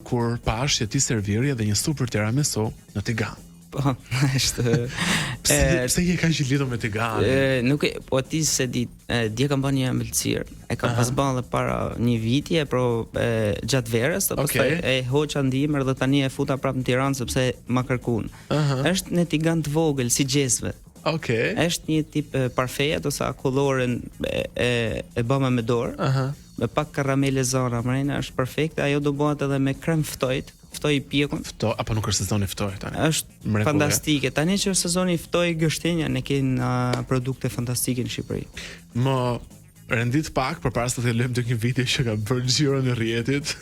Kur pashë që ti servirje dhe një super tiramisu në Tigan. Po, është pse, pse je kaq i lidhur me Tiganin? E, nuk e, po ti s'e di, e, dje kam bërë një ëmbëlsirë. E kam pas bërë edhe para një viti, e pro e, gjatë verës, okay. pastaj e hoqa në dimër dhe tani e futa prapë në Tiranë sepse ma kërkun. Është në tigan të vogël si xhezve. Okej. Okay. Është një tip parfeje ose akullore e e, e bëme me dorë. Aha. Me pak karamele zara mrena është perfekte, ajo do bëhet edhe me krem ftohtë, ftoi i pjekun. Fto, apo nuk është sezoni ftohtë tani? Është Mrekulli. fantastike. Tani që është sezoni i ftohtë gështenja, ne kemi uh, produkte fantastike në Shqipëri. Më rendit pak përpara se të kalojmë tek një video që ka bërë xhiron e rrjetit,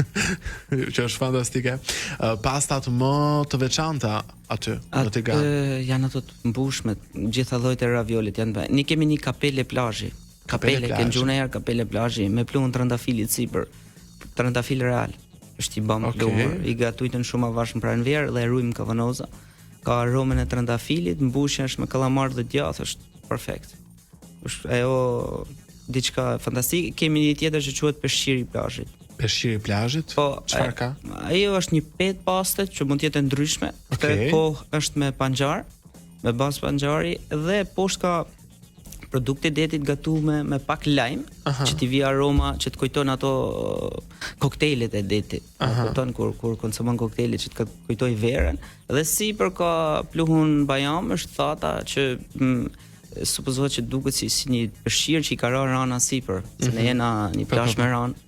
që është fantastike. Uh, pastat më të veçanta aty At, në Tigan. Janë ato të mbushme, gjitha llojet e raviolit janë. Ne kemi një kapele plazhi. Kapele, ke ngju ndonjëherë kapele plazhi me pluhun trëndafilit sipër. Trëndafil real. Është i bëm okay. pluhur, i gatujtën shumë avash në pranverë dhe e ruajmë në kavanoza. Ka aromën e trëndafilit, mbushja është me kallamar dhe djathë, është perfekt. Është ajo diçka fantastike. Kemi një tjetër që quhet peshqiri i plazhit. Peshqiri i plazhit? Po, çfarë ka? Ajo është një petë paste që mund të jetë e ndryshme. Okay. Këtë kohë është me panxhar, me bazë panxhari dhe poshtë ka produkte detit gatume me pak lajm, Aha. që t'i vi aroma, që të kujton ato koktejlet e detit. Kupton kur kur konsumon koktejlet që të kujtoj verën dhe sipër ka pluhun bajam është thata që mm, supozohet që duket si si një peshqir që i ka rënë rana sipër, se ne mhm. jena një po, plazh po, po. me ranë.